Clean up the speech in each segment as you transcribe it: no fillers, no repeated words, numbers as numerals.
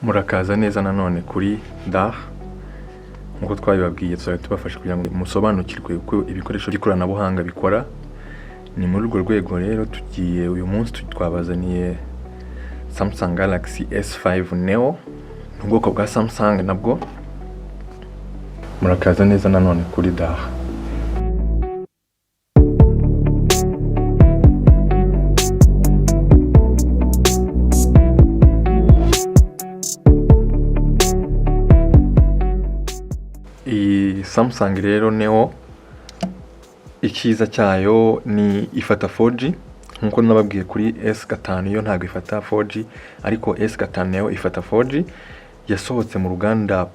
Murakaza neza nanone kuri DAR. Nk'uko twabibabwiye, tuzajya tubafasha kugira ngo musobanukirwe uko ibikoresho by'ikoranabuhanga bikora. Ni muri urwo rwego rero tugiye uyu munsi twabazaniye Samsung Galaxy S5 Neo, ni ubwoko bwa Samsung nabwo. Murakaza neza nanone kuri DAR. Iyi Samsung rero Neo, icyiza cyayo ni ifata 4G. Nkuko nababwiye kuri S5, yo ntabwo ifata 4G, ariko S5 Neo ifata 4G. Yasohotse mu ruganda,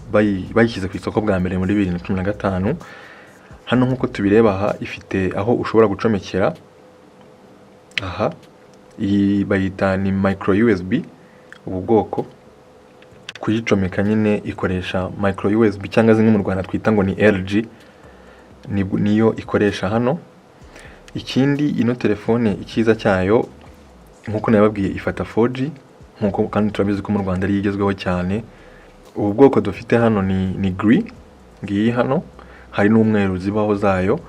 bayishyize ku isoko bwa mbere muri 2015. Hano nkuko tubireba aha, ifite aho ushobora gucomekera aha. Iyi bayita ni micro USB. Ubu bwoko kuyicomeka nyine ikoresha micro USB, cyangwa zimwe mu Rwanda twita ngo ni LG, niyo ikoresha hano. Ikindi, ino telefone icyiza cyayo, nkuko nababwiye, ifata 4G, nkuko kandi turabizi ko mu Rwanda ariyo igezweho cyane. Ubu bwoko dufite hano ni grey, ngiyi hano. Hari n'umweru zibaho zayo.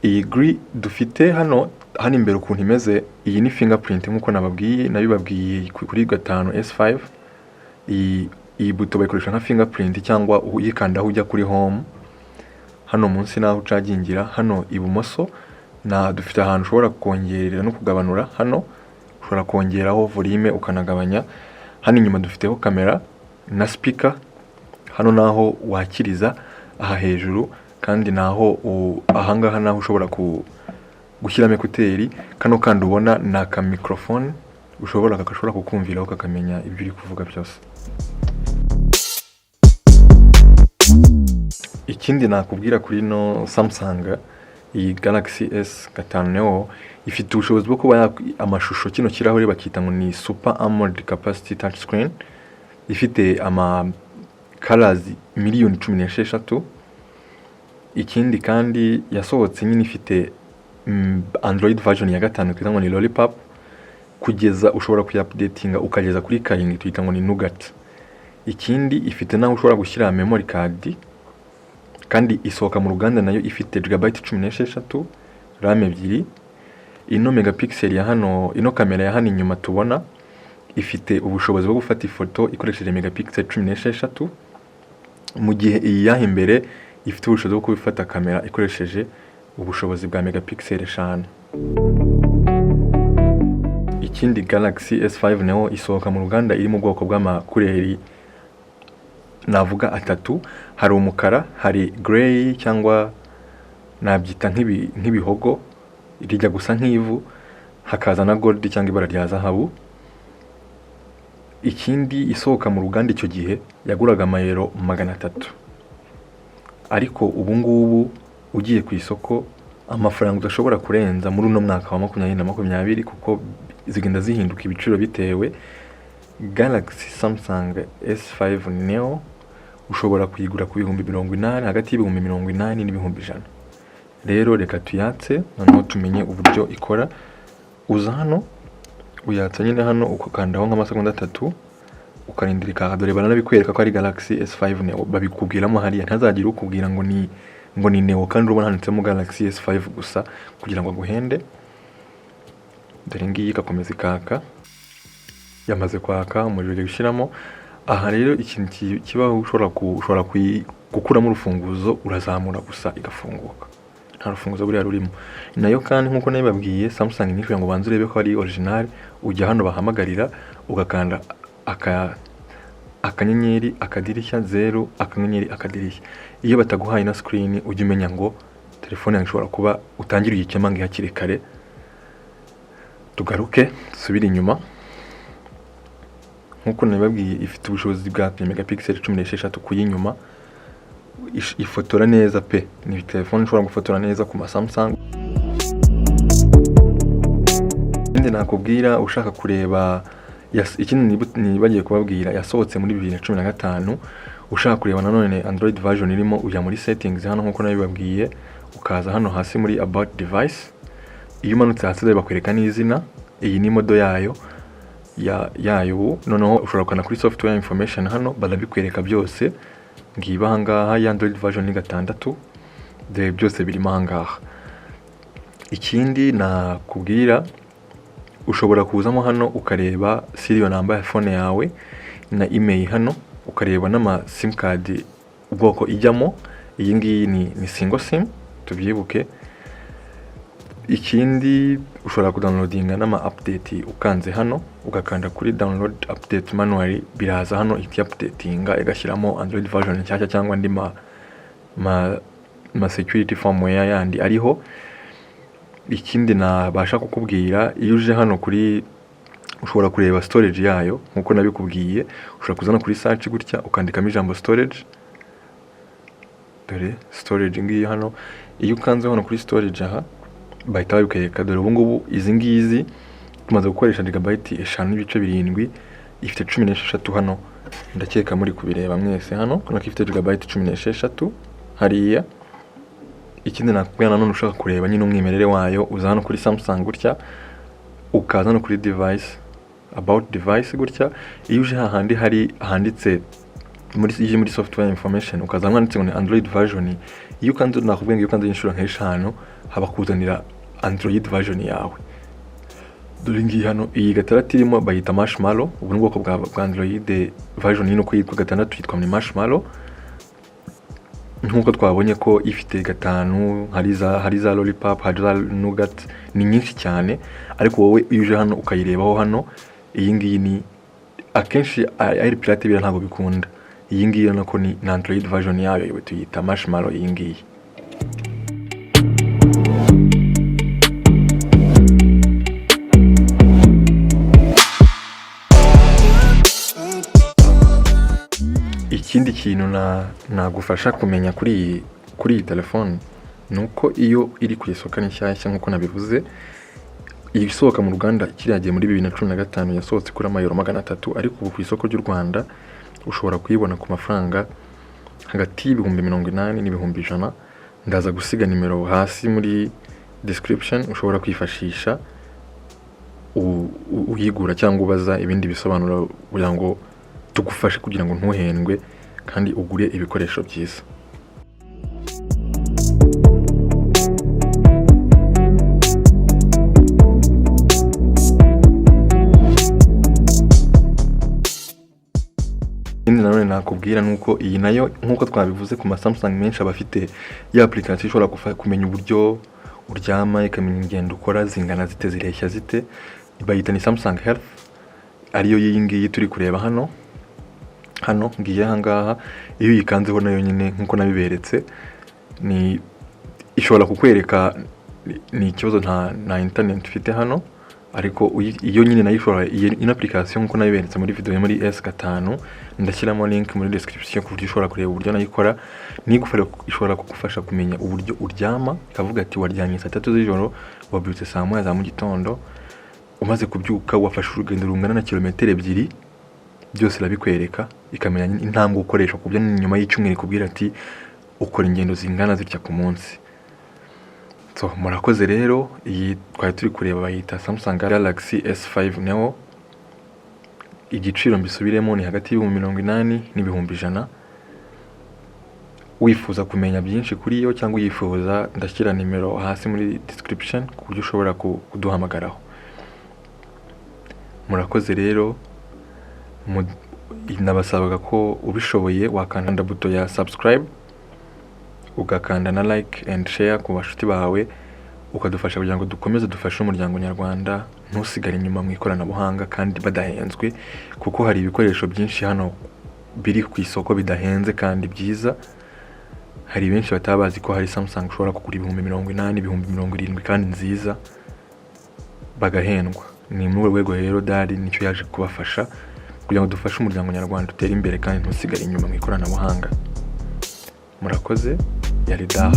Iyi grey dufite hano, hano imbere ukuntu imeze, iyi ni fingerprint nkuko nababwiye, nabibabwiye kuri 5 S5. Iyi buto bayikoresha nka fingerprint, cyangwa uyikandaho ujya kuri home. Hano munsi naho ucagingira. Hano ibumoso na dufite ahantu ushobora kongerera no kugabanura. Hano ushobora kongeraho volume, ukanagabanya. Hano inyuma dufiteho kamera na speaker. Hano naho wakiriza. Aha hejuru kandi naho ahangaha naho ushobora gushyiramo écouteurs. Kano kandi ubona ni aka microphone, gashobora kukumviraho, kakamenya ibyo uri kuvuga byose. Ikindi nakubwira kuri ino Samsung, iyi Galaxy S5 Neo ifite ubushobozi bwo kuba amashusho, kino kirahure bakita ngo ni Super AMOLED Capacitive Touch Screen, ifite ama colors 16 miliyoni. Ikindi kandi, yasohotse nyine ifite Android version ya 5 twita ngo ni Lollipop, kugeza ushobora kuyaupdatinga ukageza kuri 7 twita ngo ni Nougat. Ikindi, ifite n'aho ushobora gushyira memory card, kandi isohoka mu ruganda nayo ifite gigabyte 16, RAM 2. Ino megapixel ya hano, ino kamera ya hano inyuma tubona, ifite ubushobozi bwo gufata ifoto ikoresheje megapixel 16, mu gihe iyi yaha imbere ifite ubushobozi bwo gufata kamera ikoresheje ubushobozi bwa megapixel 5. Ikindi, Galaxy S5 Neo isohoka mu ruganda iri mu bwoko bw'ama couleur navuga atatu: hari umukara, hari grey cyangwa nabyita nk'ibihogo, rijya gusa nk'ivu, hakaza na gold cyangwa ibara rya zahabu. Ikindi, isohoka mu ruganda icyo gihe yaguraga amayero 300, ariko ubu ngubu ugiye ku isoko, amafaranga udashobora kurenza muri uno mwaka wa 2020, kuko zigenda zihinduka ibiciro bitewe, Galaxy Samsung S5 Neo ushobora kuyigura ku 80,000, hagati y'80,000 n'ibihumbi 100. Rero reka tuyatse, noneho tumenye uburyo ikora. Uza hano, uyatsa nyine hano, ugakandaho nk'amasegonda 3, ukarindira ikaka. Dore baranabikwereka ko ari Galaxy S5 Neo, babikubwiramo hariya. Ntazagire ukubwira ngo ni Neo kandi urabona handitsemo Galaxy S5 gusa kugira ngo aguhende. Dore ngiyi, igakomeza ikaka. Yamaze kwaka, umuriro ugiye gushyiramo. Aha rero ikintu kibaho, ushobora gukuramo urufunguzo, urazamura gusa igafunguka, nta rufunguzo buriya rurimo. Nayo kandi nk'uko nabibabwiye, Samsung nyinshi, kugira ngo ubanze urebe ko ari original, ujya hano bahamagarira, ugakanda aka akanyenyeri akadirishya zeru akanyenyeri akadirishya. Iyo bataguhaye na screen, ujya umenya ngo telefone yawe ishobora kuba utangire uyikemange hakiri kare. Tugaruke dusubire inyuma. Nk'uko nabibabwiye, ifite ubushobozi bwa megapixel 16 ku y'inyuma. Ifotora neza pe. Ni telefone ishobora gufotora neza ku ma Samsung. Ikindi nakubwira ushaka kureba, ikindi nibagiye kubabwira, yasohotse muri 2015. Ushaka kureba nanone Android version irimo, ujya muri settings hano nk'uko nabibabwiye, ukaza hano hasi muri about device. Iyo umanutse hasi rero bakwereka n'izina. Iyi ni model yayo. yayo ubu. Noneho ushobora gukanda kuri software information hano, barabikwereka byose. Ngiba ahangaha ya Android version ni 6, dore byose birimo ahangaha. Ikindi nakubwira, ushobora kuzamo hano ukareba serial number ya phone yawe na IMEI hano, ukareba n'ama simcard ubwoko ijyamo. Iyi ngiyi ni single sim, tubyibuke. Ikindi, ushobora kudownloadinga n'ama update ukanze hano, ugakanda kuri download update manually, biraza hano ihita updatinga igashyiramo Android version nshyashya cyangwa andi ma security firmware yandi ariho. Ikindi nabasha kukubwira, iyo uje hano kuri, ushobora kureba storage yayo nkuko nabikubwiye. Ushobora kuzana kuri search gutya, ukandikamo ijambo storage. Dore storage ngiyi hano. Iyo ukanze hano kuri storage aha, bahita babikwereka. Dore ubu ngubu izi ngizi tumaze gukoresha gigabyte 5.7, ifite 16 hano. Ndakeka muri kubireba mwese hano ko ifite gigabyte 16 hariya. Ikindi nakubwira nanone, ushaka kureba nyine umwimerere wayo, uza hano kuri Samsung gutya, ukaza hano kuri device, about device gutya. Iyo uje hahandi hari handitse muri, iyo muri software information, ukaza handitse ngo ni Android version. Iyo ukanze, nakubwiye ngo iyo ukanze inshuro nk'eshanu, haba kuzanira Android version yawe. Dore ngiyi hano, iyi 6 irimo bayita Marshmallow. Ubu ni ubwoko bwa Android version nyine uko yitwa, 6 yitwa ni Marshmallow. Nk'uko twabonye ko ifite 5, hari za Lollipop, hari za Nougat, ni nyinshi cyane. Ariko wowe iyo uje hano ukayirebaho hano, iyi ngiyi ni akenshi ari pirate, biriya ntabwo bikunda. Iyi ngiyi urabona ko ni Android version yayo tuyita Marshmallow iyi ngiyi. Ikindi kintu nagufasha kumenya kuri iyi telefone ni uko iyo iri ku isoko ari nshyashya, nk'uko nabivuze, isohoka mu ruganda kiriya gihe muri 2015 yasohotse kuri amayero 300, ariko ubu ku isoko ry'u Rwanda ushobora kuyibona ku mafaranga hagati y'ibihumbi 80 n'ibihumbi 100. Ndaza gusiga nimero hasi muri description ushobora kwifashisha uyigura cyangwa ubaza ibindi bisobanuro, kugira ngo tugufashe kugira ngo ntuhendwe kandi ugure ibikoresho byiza. Ikindi nanone nakubwira ni uko iyi nayo, nk'uko twabivuze ku ma Samsung menshi, aba afite ya application ishobora kumenya uburyo uryama, ikamenya ingendo ukora zingana zite, zireshya zite. Bayita ni Samsung Health, ariyo y'iyi ngiyi turi kureba hano. Hano ngiye aha ngaha, iyo uyikanzeho nayo nyine nk'uko nabiberetse, ni ishobora kukwereka. Ni ikibazo nta internet ufite hano, ariko iyo nyine nayo ishobora, iyi ino application nk'uko nabiberetse muri video yo muri S5, ndashyiramo link muri description ku buryo ushobora kureba uburyo nayo ikora. Nigufasha, ishobora kugufasha kumenya uburyo uryama, ikavuga ati waryamye saa 3 z'ijoro, wabyutse saa 1 za mu gitondo, umaze kubyuka wafashe urugendo rungana na kilometero 2, byose irabikwereka, ikamenya intambwe ukoresha, ku buryo nyuma y'icyumweru ikubwira ati ukora ingendo zingana zitya ku munsi. So murakoze rero. Iyi twari turi kureba bayita Samsung Galaxy S5 Neo. Igiciro mbisubiremo ni hagati y'ibihumbi 80 n'ibihumbi 100. Wifuza kumenya byinshi kuri yo cyangwa uyifuza, ndashyira nimero hasi muri description ku buryo ushobora kuduhamagaraho. Murakoze rero. Nabasabaga ko ubishoboye wakanda buto ya subscribe, ugakanda na like and share ku bashuti bawe, ukadufasha kugira ngo dukomeze dufashe umuryango nyarwanda ntusigare inyuma mu ikoranabuhanga kandi badahenzwe, kuko hari ibikoresho byinshi hano biri ku isoko bidahenze kandi byiza. Hari benshi bataba bazi ko hari Samsung ushobora kugura ibihumbi 80, ibihumbi 70 kandi nziza, bagahendwa. Ni muri urwo rwego rero Dari nicyo yaje kubafasha, kugira ngo dufashe umuryango nyarwanda utere imbere kandi ntusigare inyuma mu ikoranabuhanga. Murakoze, yari Daha.